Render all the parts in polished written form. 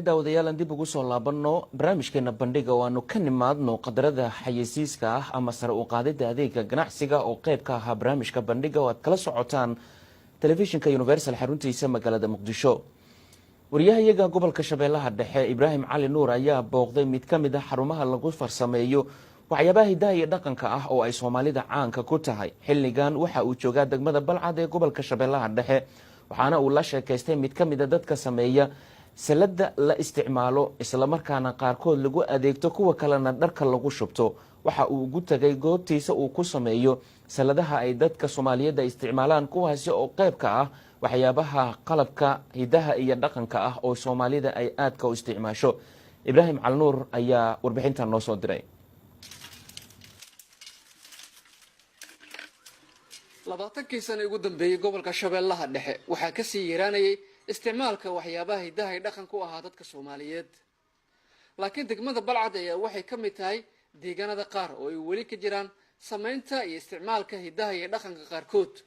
Daawadayaal, aan dib ugu soo laabanno barnaamijkeena Bandhiga oo aanu ka nimaadno qadarada xayeysiiska ah ama sare u qaadida adeega ganacsiga oo qayb ka ahaa barnaamijka Bandhiga oo aad kala socotaan telefishinka Universal xaruntiisa magaalada Muqdisho. Wariyahayaga gobolka Shabeellaha Dhexe, Ibraahim Cali Nuur, ayaa booqday mid ka mid ah xarumaha lagu farsameeyo waxyaabaha hidaha iyo dhaqanka ah oo ay Soomaalida caanka ku tahay. Xilligan waxa uu joogaa degmada Balcad ee gobolka Shabeellaha Dhexe, waxaana uu la sheekaystay mid ka mid ah dadka sameeya salada la isticmaalo, islamarkaana qaarkood lagu adeegto, kuwa kalena dharka lagu shubto. Waxa uu ugu tagay goobtiisa uu ku sameeyo saladaha ay dadka Soomaaliyeed ay isticmaalaan, kuwaasi oo qayb ka ah waxyaabaha qalabka hidaha iyo dhaqanka ah oo Soomaalida ay aadka u isticmaasho. Ibraahim Calinuur ayaa warbixintan noo soo diray. 20kii sana ugu dambeeyey, gobolka Shabeellaha Dhexe waxaa kasii yaraanayay isticmaalka waxyaabaha hidaha ay dhaqan ku ahaa dadka Soomaaliyeed. Laakiin degmada Balcad ayaa waxay ka mid tahay deegaanada qaar oo ay weli ka jiraan samaynta iyo isticmaalka hidaha iyo dhaqanka qaarkood.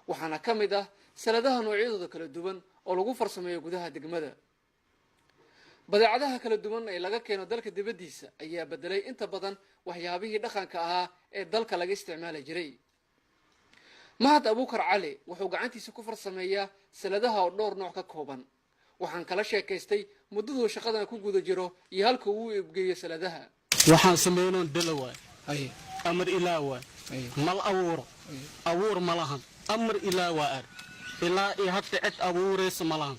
Waxaana ka mid ah saladaha noocyadooda kala duwan oo lagu farsameeyo gudaha degmada. Badeecadaha kala duwan ee laga keeno dalka dibaddiisa ayaa bedelay inta badan waxyaabihii dhaqanka ahaa ee dalka laga isticmaali jiray. Mahad Abuukar Cali wuxuu gacantiisa ku farsameeyaa saladaha oo dhowr nooc ka kooban. Waxaan kala sheekaystay muddaduu shaqadan ku guda jiro iyo halka uu iibgeeyo saladaha. Waxaan samaynoon dela waay, amar ilaa waay, mal abuuro, abuur ma lahan, amar ilaa waa ar ilaa iyo hadda cid abuuraysa ma lahan.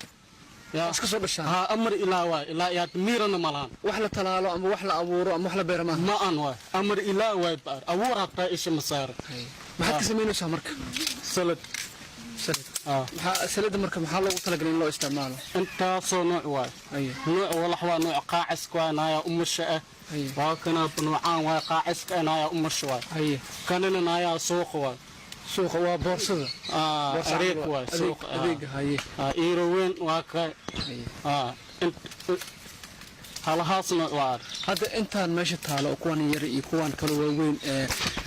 Iska soo dhashaan. Haa, amar ilaa waay, ilaa iyo hadda miirana ma lahan. Wax la talaalo ama wax la abuuro ama wax la beero maaha? Ma an waay, amar ilaa waay baar, abuur hataa isha ma saara. Maxaad ka samaynaysaa marka? Salad. Salad. Maxaa salada marka, maxaa loogu talagalay in loo isticmaalo? Intaasoo nooc waay. Nooc walax waa nooc qaaciska waay, naayaa umusha ah. Waa kana noocaan waay, qaaciska ah, naayaa umusha waay. Kanina naayaa suuqa waay. Suuqa waa boorsada? Areeg waay suuqa. Adeega, haye. Iiro weyn waa ka halahaas nooc waa. Hadda intaan meesha taalo oo kuwan yar iyo kuwan kale waaweyn,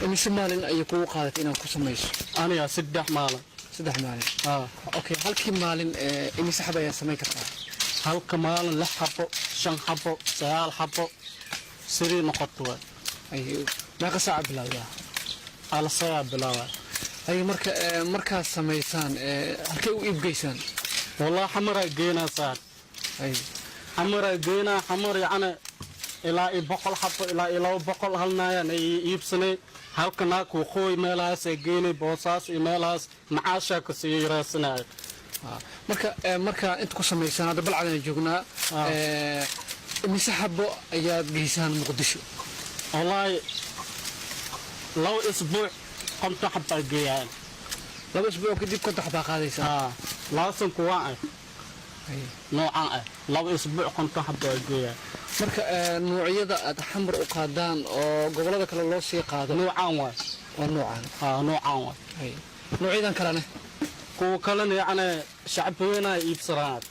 imise maalin ayay kugu qaadatay inaad ku samayso? Aniga 3 maalin. 3 maalin. Okay, halkii maalin imise xabo ayaa samayn kartaa? Halka maalin lix xabo, shan xabo, sagaal xabo, sidii noqoto waay. Meeqa saaca bilowdaa? Alasagaa bilaabaa. Ay, marka markaad samaysaan, halkay u iibgeysaan? Wallah, Xamaraa geynaa saar, Xamaraa geynaa. Xamar yacni ilaa iyo 100 xabo, ilaa iyo 200 hal naayaan ay iibsanay. Halka naag Waqooyi meelahaasay geynay, Boosaas iyo meelahaas macaashaa ka sii raadsanaya. Marka markaa inta ku samaysaan, hadda Balcadana joognaa, imise xabo ayaad geysaan Muqdisho? Wallaahi, 2 isbuuc 50 xabbaa geeyaan. 2 isbuuc kadib 50 xabaa qaadaysaa? Laasan kuwaan ah, noocaan ah, 2 isbuuc 50 xabbaa geeyaa. Marka noocyada aad Xamar u qaadaan oo gobollada kale loo sii qaado? Noocaan waay. Waa noocaan? Haa, noocaan waay. Noocyadan kalena? Kuwa kalena yacni shacab weynaa iibsadaan.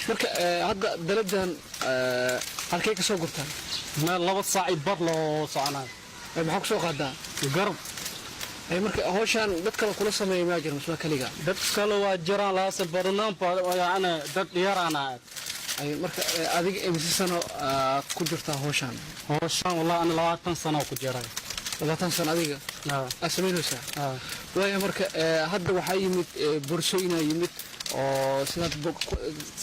Marka hadda daladan halkay ka soo gurtaan? Meel 2 saac iyo bar loo soconayo. Maxaa ku soo qaadaa? Garab. Marka hawshaan dad kale kula sameeya maa jira mise waa keliga? Dad kale waa jiraan, laase badanaan yacni dad yaraana. Marka adiga imise sano ku jirtaa hawshaan? Hawshaan wallahi ana 20 sano ku jiray. 20 sano adiga aad samaynaysaa? Waaya, marka hadda waxaa yimid boorsooyinaa yimid oo sidaad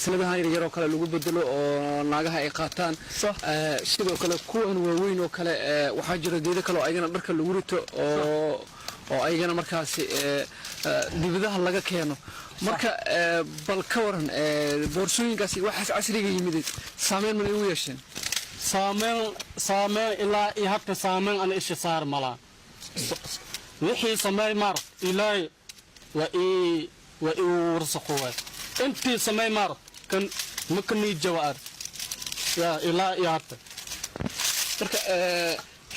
sanadahan yaryar oo kale lagu bedelo oo naagaha ay qaataan. Sidoo kale kuwan waaweyn oo kale, waxaa jira geedo kale oo ayagana dharka lagu rito oo ayagana markaasi dibadaha laga keeno. Marka bal ka waran boorsooyinkaasi, waxaas casriga yimid, saameyn mana igu yeesheen? Saameyn, saameyn ilaa iyo hadda saameyn ana isha saar malaa. Wixii sameey maar Ilaahay waa ii warsaqo waay. Intii sameey maar kan ma ka niijawa ar yaa ilaa iyo hadda. Marka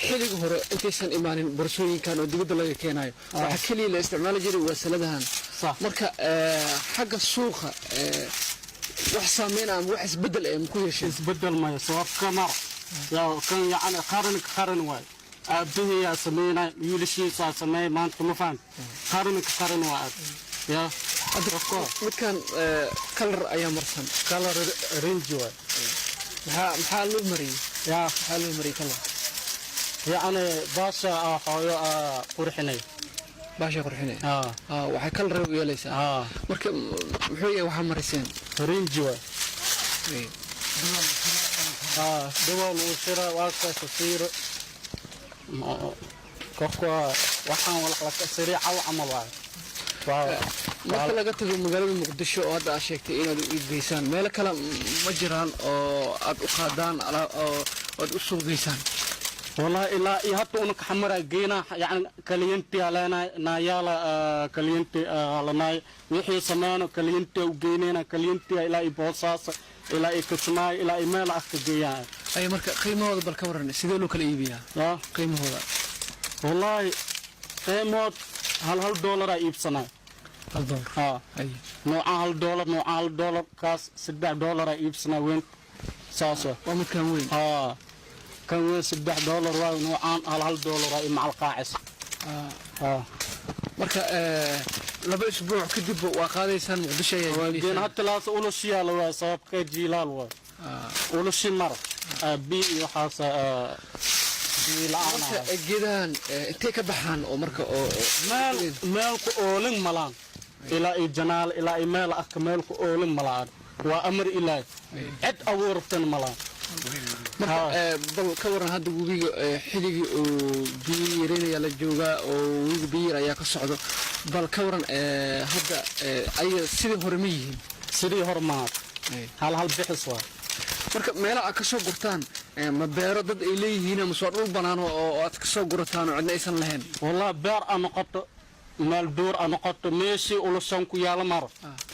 xilliga hore intaysan imaanin boorsooyinkan oo dibadda laga keenayo, waxaa keliya la isticmaali jiray waa saladahan. Marka xagga suuqa wax saameyn ama wax isbeddel ee maku yeesheen? Isbeddel maya, sababka mar yaa kan yacni qaranka qaran waay. Aabihii yaa sameynay, wiilashiisaa sameey maanta, ma faham? Qaranka qaran waa yaa. Midkan kalar ayaa marsan. Kalar rinji waay. Maxaa loo mariyey? Yaa? Maxaa loo mariyey kalar? Yacni baasha aa hooyo aa qurxinay. Baasha qurxinay. Haa. Waxay kalar u yeelaysaa. Haa. Marka muxuu yahay waxaa mariseen? Rinji waay. Haa, dabool uu shira waa kaasa siiro korka waxaan walaqlaka sariicaw camal waay. Marka laga tago magaalada Muqdisho oo hadda aad sheegtay inaad u iibgeysaan, meelo kale ma jiraan oo aad u qaadaan oo aad u suuq geysaan? Wallahi ilaa iyo hadda una kaxamara geynaa, yani kaliyanti aleenay naayaala kaliyanti alanaay wixii sameyno kaliyanti u geynayna, kaliyanti ilaa iyo Boosaas, ilaa iyo Kismaayo, ilaa iyo meel ah ka geeyaan. Ay, marka qiimahooda bal ka waran, sidee loo kala iibiyaa? Yaa? Qiimahooda. Wallahi qiimood hal doolaraa iibsanaa. $1? Haa. Ay. Noocaan $1, noocaan $1, kaas $3 iibsanaa weyn, saas waa. Waa midkan weyn? Haa, kan weyn $3 waa, noocaan hal doolaraa iyo macal qaacis. Haa. Marka 2 isbuuc kadib waa qaadaysaan Muqdisho ayaa geen. geynaysaa? Hata laas ulushiyaa la waaya, sababka jiilaal waay, ulushi mar bi iyo waxaas biyo la'aan. Marka geedahan intee ka baxaan oo marka oo Meel ku oolin malaan ilaa iyo janaal ilaa iyo meel arka meel ku oolin malaan, waa amar Ilaahi, cid abuurtan malaan. Marka bal ka waran hadda webiga, xiligii uu biyo yareynaya la joogaa oo webiga biyo yar ayaa ka socdo. Bal ka waran hadda, ayaga sidii hore ma yihiin? Sidii hore maad hal hal bixis waa. Marka meelaha aad ka soo gurtaan, ma beero dad ay leeyihiin ama soo dhul banaan oo aad ka soo gurataan oo cidna aysan lahayn? Wallahi beer a noqoto, meel duur a noqoto, meeshii ulushan ku yaala maro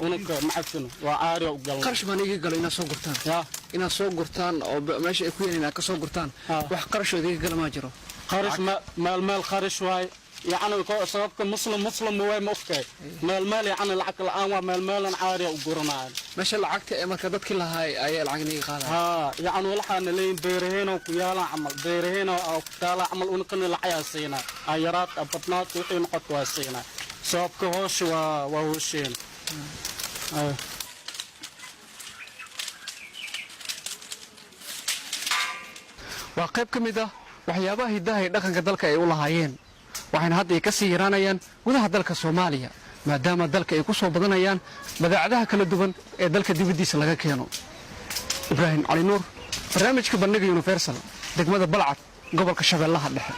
unaka macafino, waa aariya u galna. Qarash baan iga galo inaad soo gurtaan? Yaa? Inaad soo gurtaan oo meesha ay ku yaaleen inaad ka soo gurtaan, wax qarash oo idiga gala maa jiro? Qarash meel meel qarash waay, yacni sababka muslim muslim waay, ma ogtahay, meel meel yacni lacag la'aan waa, meel meelan caariya u guranaayan. Meesha lacagta ee marka dadkii lahaay ayaa lacag inaga qaadaya? Haa, yacni waxaana leeyihin beeraheena ku yaalaan camal, beeraheena ku taalaa camal, unakana lacayaa siinaa, ayaraad badnaad wixii noqoto waa siinaa, sababka hoosha waa hoosheena. Ay. Waa qayb ka mid ah waxyaabaha hiddaha iyo dhaqanka dalka ay u lahaayeen, waxayna hadda ay ka sii yaraanayaan gudaha dalka Soomaaliya, maadaama dalka ay ku soo badanayaan badeecadaha kala duwan ee dalka dibaddiisa laga keeno. Ibraahim Cali Nuur, barnaamijka Bandhiga Universal, degmada Balcad, gobolka Shabeellaha Dhexe.